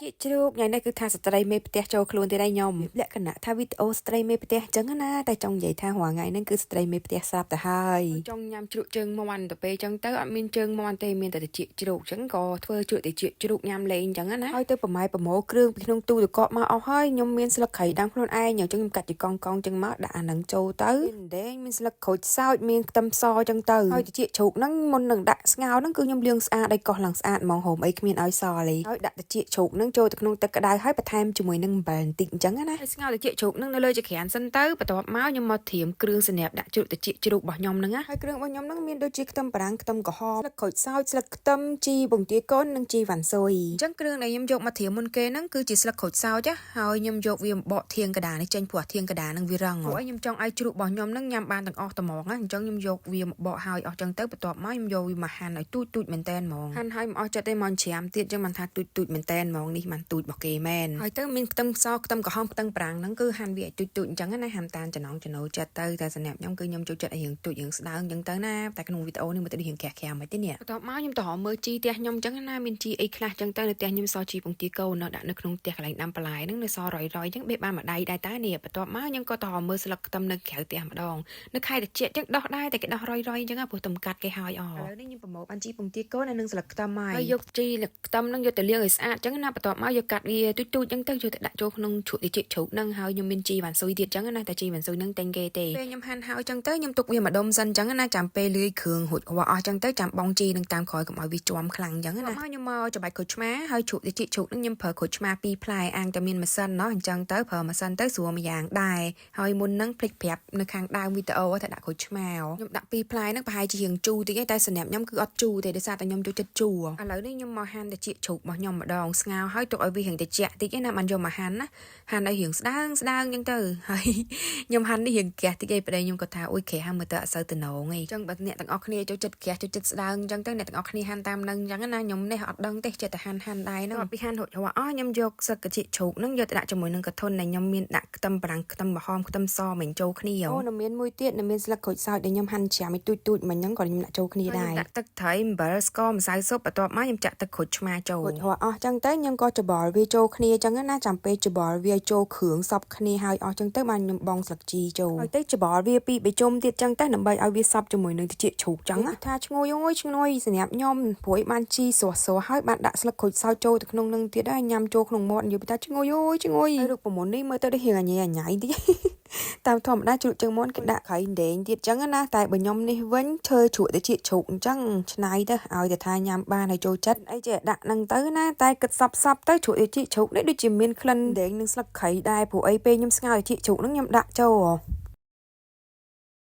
ជាជ្រូកថ្ងៃនេះគឺថាស្ត្រីមេផ្ទះចូលខ្លួនទៀតហើយខ្ញុំលក្ខណៈថាវីដេអូស្ត្រីមេផ្ទះអញ្ចឹងណាតែចង់និយាយថារាល់ថ្ងៃហ្នឹងគឺស្ត្រីមេផ្ទះស្រាប់ទៅហើយចង់ញ៉ាំជ្រូកជើងមាន់ទៅពេលអញ្ចឹងទៅអត់មានជើងមាន់ទេមានតែត្រចៀកជ្រូកអញ្ចឹងក៏ធ្វើជ្រូកត្រចៀកជ្រូកញ៉ាំលេងអញ្ចឹងណាហើយទៅប្រម៉ែប្រមូលគ្រឿងពីក្នុងទូទឹកកកមកអស់ហើយខ្ញុំមានស្លឹកគ្រៃដាំខ្លួនឯងអញ្ចឹងខ្ញុំកាត់ជាកង់កង់អញ្ចឹងមកដាក់អាហ្នឹងចូលទៅមានដេងមានស្លឹកក្រូចសើចមានខ្ទឹមសអញ្ចឹងទៅហើយត្រចៀកជ្រូកហ្នឹងមុននឹងដាក់ស្ងោរហ្នឹងគឺខ្ញុំលាងស្អាតឲ្យកោះឡើងស្អាតហ្មងហូមអីគ្មានឲ្យសល់ទេហើយដាក់ត្រចៀកជ្រូកហ្នឹងចូលទៅក្នុងទឹកក្តៅហើយបន្ថែមជាមួយនឹងអំបិលបន្តិចអញ្ចឹងណាហើយស្ងោរត្រចៀកជ្រូកហ្នឹងនៅលើចង្ក្រានសិនទៅបន្ទាប់មកខ្ញុំមកត្រៀមគ្រឿងសម្រាប់ដាក់ជ្រូកត្រចៀកជ្រូករបស់ខ្ញុំហ្នឹងណាហើយគ្រឿងរបស់ខ្ញុំហ្នឹងមានដូចជាខ្ទឹមបារាំងខ្ទឹមក្រហមស្លឹកក្រូចសើចស្លឹកខ្ទឹមជីពងទាកូននិងជីវ៉ាន់ស៊ុយអញ្ចឹងគ្រឿងដែលខ្ញុំយកមកត្រៀមមុនគេហ្នឹងគឺជាស្លឹកក្រូចសើចណាហើយខ្ញុំយកវាមកបកធាងកដានេះចេញព្រោះធាងកដាហ្នឹងវារឹងព្រោះខ្ញុំចង់ឲ្យជ្រូករបស់ខ្ញុំហ្នឹងញ៉ាំបានទាំងអស់ត្មងណាអញ្ចឹងខ្ញុំយកវាមកបកហើយអស់ចឹងទៅបន្ទាប់មកខ្ញុំយកវាមកហាន់ឲ្យទូចទូចមែនតែនហ្មងហាន់ហើយមិនអស់ចិត្តទេមកច្រាមទៀតចឹងបានថាទូចទូចមែនតែនហ្មងនេះបានទូចរបស់គេមែនហើយទៅមានខ្ទឹមសខ្ទឹមក្រហមខ្ទឹមប្រាំងហ្នឹងគឺហាន់វាឲ្យទូចទូចអញ្ចឹងណាហាន់តាមចំណងចំណូលចិត្តទៅតែសម្រាប់ខ្ញុំគឺខ្ញុំចូលចិត្តឲ្យរៀងទូចរៀងស្ដើងអញ្ចឹងទៅណាតែក្នុងវីដេអូនេះមើលទៅរៀងក្រាស់ក្រាស់មិនទេនេះបន្ទាប់មកខ្ញុំទៅរកមើលជីផ្ទះខ្ញុំអញ្ចឹងណាមានជីអីខ្លះអញ្ចឹងទៅនៅផ្ទះខ្ញុំសល់ជីពងទាកូននៅដាក់នៅក្នុងផ្ទះកន្លែងដាំបន្លែហ្នឹងនៅសល់រយរយអញ្ចឹងបេះបានមួយដៃដែរតានេះបន្ទាប់មកខ្ញុំក៏ទៅរកមើលស្លឹកខ្ទឹមនៅក្រៅផ្ទះម្ដងនៅខែត្រជាក់អញ្ចឹងដោះដែរតែគេដោះរយរយអញ្ចឹងព្រោះទំកាត់គេហើយអឥឡូវនេះខ្ញុំប្រមូលបានជីពងទាកូននិងស្លឹកខ្ទឹមហើយយកជីខ្ទឹមហ្នឹងយកទៅលាងឲ្យស្អាតអញ្ចឹងណាបន្ទាប់មកយកកាត់វាទូចទូចអញ្ចឹងទៅយកទៅដាក់ចូលក្នុងជ្រក់តិចជ្រូកហ្នឹងហើយខ្ញុំមានជីវ៉ាន់ស៊ុយទៀតអញ្ចឹងណាតែជីវ៉ាន់ស៊ុយហ្នឹងតែងគេទេពេលខ្ញុំហាន់ហើយអញ្ចឹងទៅខ្ញុំទុកវាម្ដុំសិនអញ្ចឹងណាចាំពេលលាយគ្រឿងរួចរាល់អស់អញ្ចឹងទៅចាំបងជីនឹងតាមក្រោយកុំឲ្យវាជាំខ្លាំងអញ្ចឹងណាមកខ្ញុំមកច្របាច់ក្រូចឆ្មាហើយជ្រូកតិចជ្រូកហ្នឹងខ្ញុំប្រើក្រូចឆ្មាពីរផ្លែអាងតែមានម៉ាស៊ីនណោះអញ្ចឹងទៅប្រើម៉ាស៊ីនទៅស្រួលមួយយ៉ាងដែរហើយមុនហ្នឹងភ្លេចប្រាប់នៅខាងដើមវីដេអូថាដាក់ក្រូចឆ្មាខ្ញុំដាក់ពីរផ្លែហ្នឹងប្រហែលជារៀងជូរតិចឯងតែសម្រាប់ខ្ញុំគឺអត់ជូរទេដោយសារតែខ្ញុំចូលចិត្តជូរឥឡូវនេះខ្ញុំមកហាន់ត្រចៀកជ្រូករបស់ខ្ញុំម្ដងស្ងោរហើយទុកឲ្យវារៀងត្រជាក់តិចឯណាបានយកមកហាន់ណាហាន់ឲ្យរៀងស្ដើងស្ដើងអញ្ចឹងទៅហើយខ្ញុំហាន់នេះរៀងក្រាស់តិចឯងប្តីខ្ញុំក៏ថាអូយក្រាស់ហើយមើលទៅអត់សូវតំណងឯងអញ្ចឹងបើអ្នកទាំងអស់គ្នាចូលចិត្តក្រាស់ចូលចិត្តស្ដើងអញ្ចឹងទៅអ្នកទាំងអស់គ្នាហាន់តាមនឹងអញ្ចឹងណាខ្ញុំនេះអត់ដឹងទេចេះតែហាន់ហាន់ដែរហ្នឹងពីហាន់រួចរាល់អស់ខ្ញុំយកសឹកត្រចៀកជ្រូកហ្នឹងយកទៅដាក់ជាមួយនឹងកធុនដែលខ្ញុំមានដាក់ខ្ទឹមបារាំងខ្ទឹមក្រហមខ្ទឹមសមិញចូលគ្នាអូនៅមានមួយទៀតនៅមានស្លឹកក្រូចសើចដែលខ្ញុំហាន់ច្រាមឲ្យទូចទូចមិញហ្នឹងក៏ខ្ញុំដាក់ចូលគ្នាដែរដាក់ទឹកត្រីអំបិលស្ករម្សៅស៊ុបបន្ទាប់មកខ្ញុំចាក់ទឹកក្រូចឆ្មាចូលរួចរាល់អស់ចឹងទៅខ្ញុំក៏ច្របល់វាចូលគ្នាចឹងណាចាំពេលច្របល់វាចូលគ្រឿងសព្វគ្នាហើយអស់ចឹងទៅបានខ្ញុំបងស្លឹកជីចូលហើយទៅច្របល់វាពីរបីជុំទៀតចឹងទៅដើម្បីឲ្យវាសព្វជាមួយនឹងត្រចៀកជ្រូកចឹងណាថាឈ្ងុយអូយឈ្ងុយសម្រាប់ខ្ញុំព្រោះឯបានជីស្រស់ស្រស់ហើយបានដាក់ស្លឹកក្រូចសើចចូលទៅក្នុងនឹងទៀតហើយញ៉ាំចូលក្នុងមាត់និយាយថាឈ្ងុយអូយឈ្ងុយហើយរូបមន្តនេះមើលទៅដូចរៀងអញញ៉ៃតិច តាមធម្មតាជ្រូកជើងមាន់គេដាក់ក្រៃដេងទៀតចឹងណាតែបើខ្ញុំនេះវិញធ្វើជ្រក់ទៅជាជ្រូកអញ្ចឹងឆ្នៃទៅឲ្យតែថាញ៉ាំបានហើយចូលចិត្តអីចេះដាក់នឹងទៅណាតែគិតសពសពទៅជ្រក់ទៅជាជ្រូកនេះដូចជាមានក្លិនដេងនិងស្លឹកគ្រៃដែរព្រោះអីពេលខ្ញុំស្ងោរទៅជាជ្រូកហ្នឹងខ្ញុំដាក់ចូល